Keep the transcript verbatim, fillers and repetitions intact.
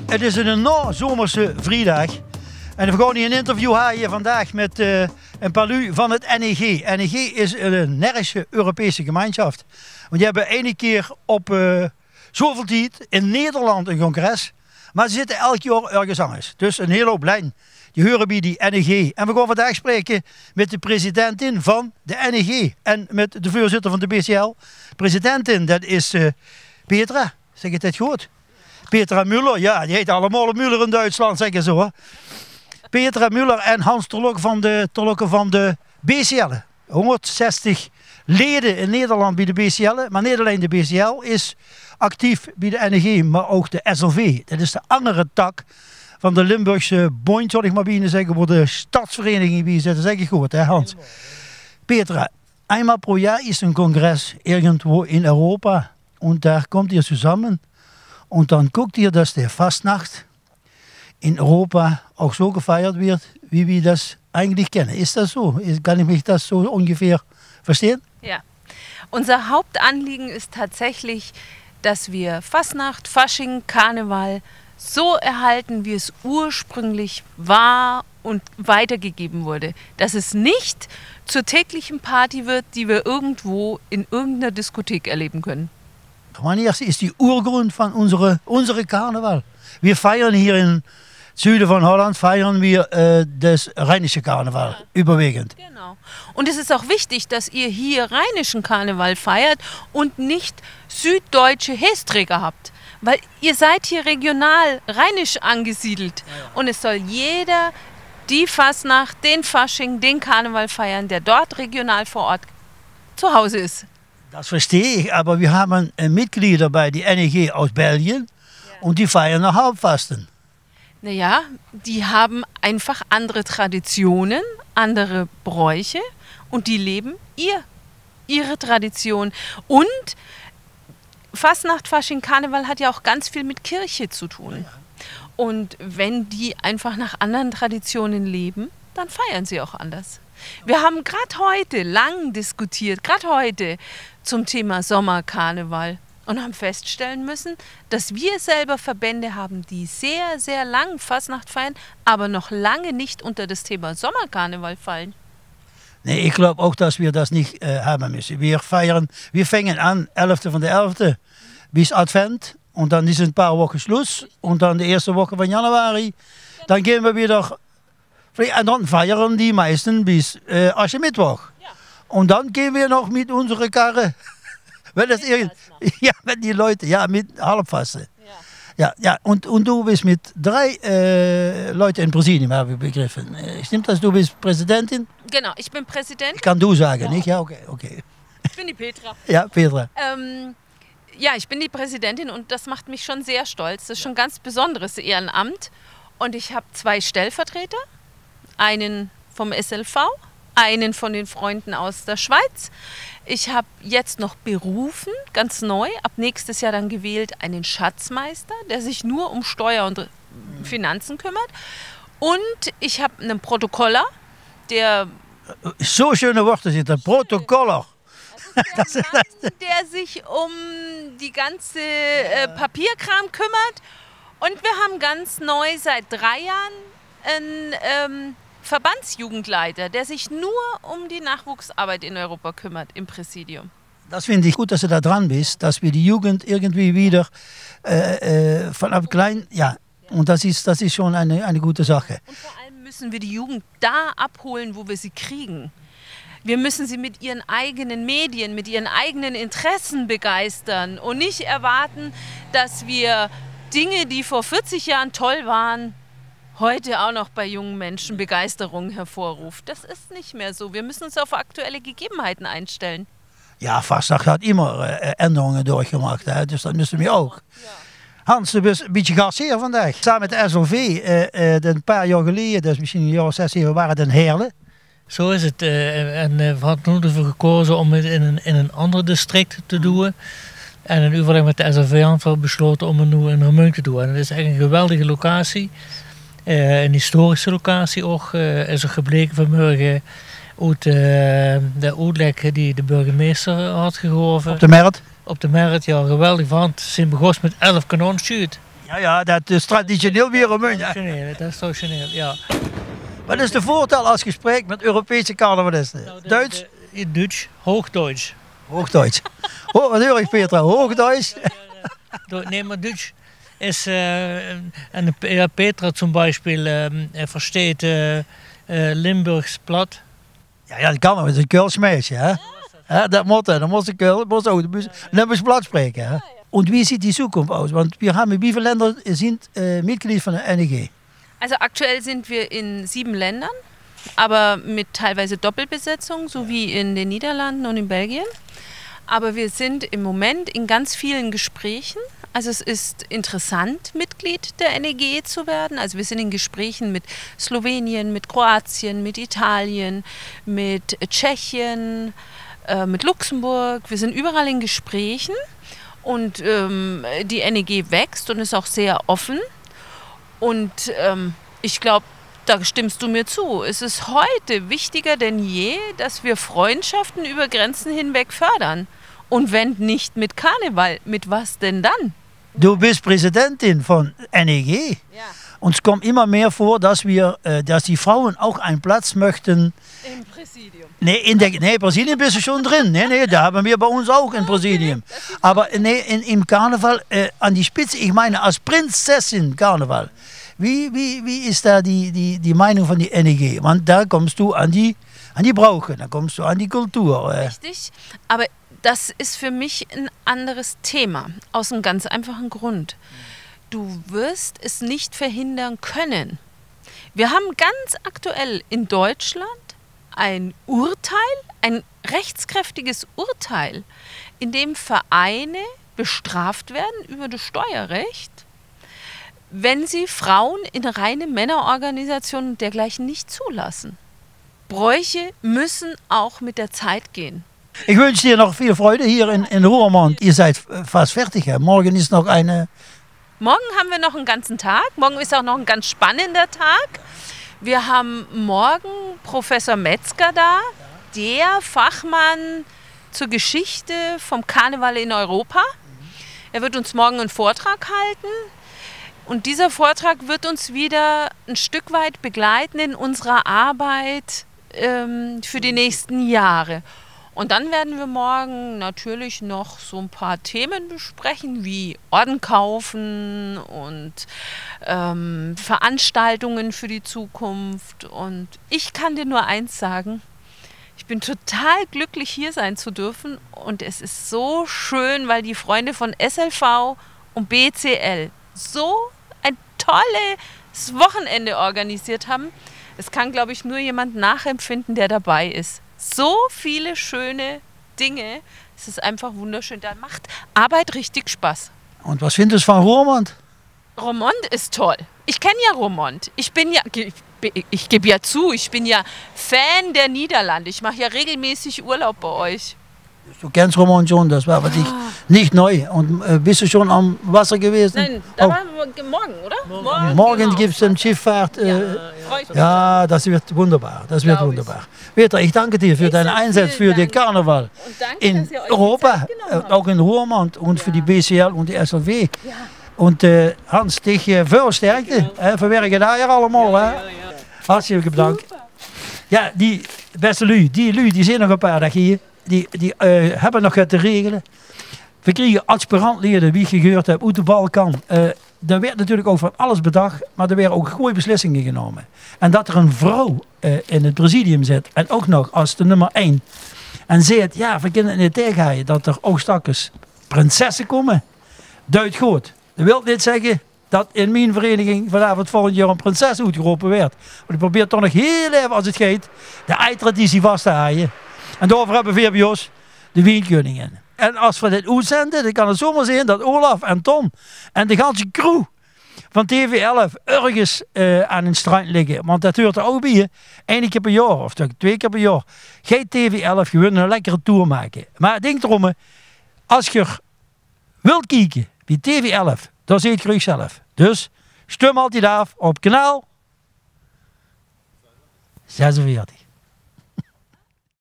't Is 'ne naozomerse vriedag. En veer gaon hie 'n interview haje vandaag mit, eh, e paar luuj van 't N E G. N E G is 'n Nederlandse Europese gemeinsjap. Want die höbbe eine kier op, eh, zoeväöl tied in Nederland e congres. Mer ze zitte eder jaor örges angers. Dus 'n hiel hoop luuj die heure bie die N E G. En veer gaon vandaag spraeke mit de presidentin van de N E G en mit de veurzitter van de B C L. Presidentin, det is, eh, Petra. Zègk ich det good? Petra Müller, jao, die heite allemaol Müller in Duitsland, zègke ze, huur. Petra Müller en Hans Terlocke van de, Terlocke van de B C L. Hóngerd zestig leje in Nederland bie de B C L, mer neet allein de B C L is actief bie de N E G, mer ouch de S L V. Det is de anger tak van de Limburgse Bóndj, zal ich mer bienao zègke, wo de stadsvereniginge bie zitte, zègk ich good, hè, Hans? Petra, einmal pro Johr is e congres irgendwo in Europa. Und da kommt ihr zusammen und dann guckt ihr, dass der Fastnacht in Europa auch so gefeiert wird, wie wir das eigentlich kennen. Ist das so? Ist, kann ich mich das so ungefähr verstehen? Ja. Unser Hauptanliegen ist tatsächlich, dass wir Fastnacht, Fasching, Karneval so erhalten, wie es ursprünglich war und weitergegeben wurde. Dass es nicht zur täglichen Party wird, die wir irgendwo in irgendeiner Diskothek erleben können. Wanneer is de oergrond van unsere, unsere Karneval? Wir feiern hier im Süden von Holland, feiern wir, äh, das rheinische Karneval überwiegend. Genau. Und es ist auch wichtig, dass ihr hier rheinischen Karneval feiert und nicht süddeutsche Heesträger habt. Weil ihr seid hier regional rheinisch angesiedelt. Ja, ja. Und es soll jeder die Fasnacht, den Fasching, den Karneval feiern, der dort regional vor Ort zu Hause ist. Das verstehe ich, aber wir haben, äh, Mitglieder bei die N E G aus Belgien und die feiern noch Halbfasten. Naja, die haben einfach andere Traditionen, andere Bräuche und die leben ihr, ihre Tradition. Und Fasnacht, Fasching, Karneval hat ja auch ganz viel mit Kirche zu tun. Und wenn die einfach nach anderen Traditionen leben, dann feiern sie auch anders. Wir haben grad heute lang diskutiert, grad heute zum Thema Sommerkarneval und haben feststellen müssen, dass wir selber Verbände haben, die sehr, sehr lang Fasnacht feiern, aber noch lange nicht unter das Thema Sommerkarneval fallen. Nee, ich glaub auch, dass wir das nicht, äh, haben müssen. Wir feiern, wir fangen an, elfte von der elfte bis Advent und dann ist ein paar Wochen Schluss und dann die erste Woche von Januari, dann gehen wir wieder Vlie-, en dan veiere die meiste bis, äh, Aschermittwoch. Ja. Und dann gehen wir noch mit unsere Karre, wenn das irgend-, ja, wenn die Leute, ja, mit Halbfasten. Ja. Ja, ja, und, und du bist mit drei, äh, Leute im Präsidium, habe ich begriffen. Äh, stimmt das? Du bist Präsidentin? Genau, ich bin Präsidentin. Ich kann du sagen, nicht? Ja, okay, okay. Ich bin die Petra. Ja, Petra. Ähm, Ja, ich bin die Präsidentin und das macht mich schon sehr stolz. Das ist schon ein ganz besonderes Ehrenamt. Und ich hab zwei Stellvertreter, einen vom S L V, einen von den Freunden aus der Schweiz. Ich hab jetzt noch berufen, ganz neu, ab nächstes Jahr dann gewählt, einen Schatzmeister, der sich nur um Steuer und Finanzen kümmert. Und ich hab einen Protokoller, der So schöne Worte sind das. Protokoller. Das ist der Mann, der sich um die ganze, äh, Papierkram kümmert. Und wir haben ganz neu seit drei Jahren einen, ähm, Verbandsjugendleiter, der sich nur um die Nachwuchsarbeit in Europa kümmert im Präsidium. Das finde ich gut, dass du da dran bist, dass wir die Jugend irgendwie wieder, äh, äh, von ab klein, ja, Und das ist, das ist schon eine, eine gute Sache. Und vor allem müssen wir die Jugend da abholen, wo wir sie kriegen. Wir müssen sie mit ihren eigenen Medien, mit ihren eigenen Interessen begeistern und nicht erwarten, dass wir Dinge, die vor vierzig Jahren toll waren, heute auch noch bei jungen Menschen Begeisterung hervorruft. Das ist nicht mehr so. Wir müssen uns auf aktuelle Gegebenheiten einstellen. Ja, Fastnacht hat immer, äh, Änderungen durchgemacht, hè, dus dat müssen wir auch. Hans, du bist ein bisschen Gastheer vandaag. Samen mit de S L V, äh, äh, ein paar Jahr geleden, dat is misschien een jaar of zes, zeven, waren in Heerlen. Zo is het. Eh, en eh, we hadden toen ervoor gekozen om het in een, in een ander district te doen. En in overleg met de S L V hadden we besloten om het nu in Remunj te doen. En het is echt een geweldige locatie. Eh, een historische locatie ook. Eh, is ook gebleken vanmorgen uit eh, de uitleg die de burgemeester had gegeven. Op de Mert? Op de Mert, ja, geweldig. Want ze begos met elf kanonschuut. Ja, ja, dat is traditioneel weer um hun, hè. Traditioneel, dat is traditioneel, ja. Wat is de voordeel as ge spreekt met Europese carnavalisten? Nou, de, Duits? De, in Duits, Hochdeutsch. Hochdeutsch. Oh, wat huur ik, Petra? Hochdeutsch? Door, nee, maar Duits is, eh, en, en, ja, Petra zum Beispiel, ehm, eh, versteht, eh, eh, Limburgs plat. Ja, ja, dat kan, maar het is een Keuls meisje, hè? Ja, dat moet, hè. Dan moet ze Keuls, moet ze ook de bus, dan moet ze plat spreken, hè? En wie ziet die toekomst uit? Want we hebben, wie veel landen zijn, eh, mitglied van de N E G? Also aktuell sind wir in sieben Ländern, aber mit teilweise Doppelbesetzung, so wie in den Niederlanden und in Belgien. Aber wir sind im Moment in ganz vielen Gesprächen. Also es ist interessant, Mitglied der N E G zu werden. Also wir sind in Gesprächen mit Slowenien, mit Kroatien, mit Italien, mit Tschechien, äh, mit Luxemburg. Wir sind überall in Gesprächen und, ähm, die N E G wächst und ist auch sehr offen. Und, ähm, ich glaube, da stimmst du mir zu. Es ist heute wichtiger denn je, dass wir Freundschaften über Grenzen hinweg fördern. Und wenn nicht mit Karneval, mit was denn dann? Du bist Präsidentin von N E G. Ja. Und es kommt immer mehr vor, dass wir, äh, dass die Frauen auch einen Platz möchten. Im Präsidium. Nee, in der, nee, Präsidium bist du schon drin. Nee, nee, da haben wir bei uns auch ein Präsidium. Aber nee, in, im Karneval, äh, an die Spitze, ich meine, als Prinzessin Karneval. Wie, wie, wie ist da die, die, die Meinung von die N E G? Want da kommst du an die, an die Brauche, da kommst du an die Kultur, äh. Richtig, aber das ist für mich ein anderes Thema, aus einem ganz einfachen Grund. Du wirst es nicht verhindern können. Wir haben ganz aktuell in Deutschland ein Urteil, ein rechtskräftiges Urteil, in dem Vereine bestraft werden über das Steuerrecht, wenn sie Frauen in reine Männerorganisationen und dergleichen nicht zulassen. Bräuche müssen auch mit der Zeit gehen. Ich wünsche dir noch viel Freude hier in, in Roermond. Ihr seid, äh, fast fertig, hè? Morgen ist noch eine Morgen haben wir noch einen ganzen Tag. Morgen ist auch noch ein ganz spannender Tag. Wir haben morgen Professor Metzger da, der Fachmann zur Geschichte vom Karneval in Europa. Er wird uns morgen einen Vortrag halten. Und dieser Vortrag wird uns wieder ein Stück weit begleiten in unserer Arbeit, ähm, für die nächsten Jahre. Und dann werden wir morgen natürlich noch so ein paar Themen besprechen, wie Orden kaufen und, ähm, Veranstaltungen für die Zukunft. Und ich kann dir nur eins sagen, ich bin total glücklich, hier sein zu dürfen. Und es ist so schön, weil die Freunde von S L V und B C L so ein tolles Wochenende organisiert haben. Es kann, glaube ich, nur jemand nachempfinden, der dabei ist. So viele schöne Dinge. Es ist einfach wunderschön. Da macht Arbeit richtig Spaß. Und was findest du von Roermond? Roermond ist toll. Ich kenne ja Roermond. Ich bin ja, ich, ich gebe ja zu, ich bin ja Fan der Niederlande. Ich mache ja regelmäßig Urlaub bei euch. Du kennst Roermond schon, das war für dich nicht neu. Und, äh, bist du schon am Wasser gewesen? Nein, da waren wir ge-, morgen, oder? Morgen, genau. Morgen gibt's eine Schifffahrt, äh, ja, das wird wunderbar, das wird wunderbar. Petra, ich danke dir für deinen Einsatz für den Karneval in Europa, äh, auch in Roermond und für die B C L und die S L V. Und, äh, Hans, dich, äh, väöl sterkte, hè, vanwege dae allemaol, hè. Hartstikke bedankt. Ja, die beste luuj, die luuj, die zeen nog ein paar daag hier. Die, die, eh, höbbe nog get te regele. Veer kriege aspirantleje, wie geer gehuurd höb, oet de Balkan. Eh, d'r waert natuurlik ouch van alles bedach, mer d'r waere ouch gooj beslissinge genómme. En det d'r ein vrouw, eh, in 't presidium zit, en ouch nog es de nummer ein, en zaet: "Jao, veer kinne 't neet taegehaje det d'r ouch stakkes prinsesse kómme." Duit good. Det wilt neet zègke det in mien vereiniging vanaaf 't volgend jaor ein prinses oetgerope waert. Want ich probeer toch nog hiel effe, es 't geit, de ei-traditie vas te haje. En daoveur höbbe veer bie ós de Wienkeuningin. En es veer dit oetzende, dan kan 't zomer zeen det Olaf en Ton en de ganse crew van T V elf örges, eh, aan ein strandj ligke. Want det huurt d'r ouch bie. Eine kier per jaor, of toch twee kier per jaor, geit T V elf gewoon ein lekkere toer make. Mer dink d'róm, hè, es geer wilt kieke bie T V elf, dan zeet geer uch zelf. Dus stum altied aaf op kanaal zesenveertig.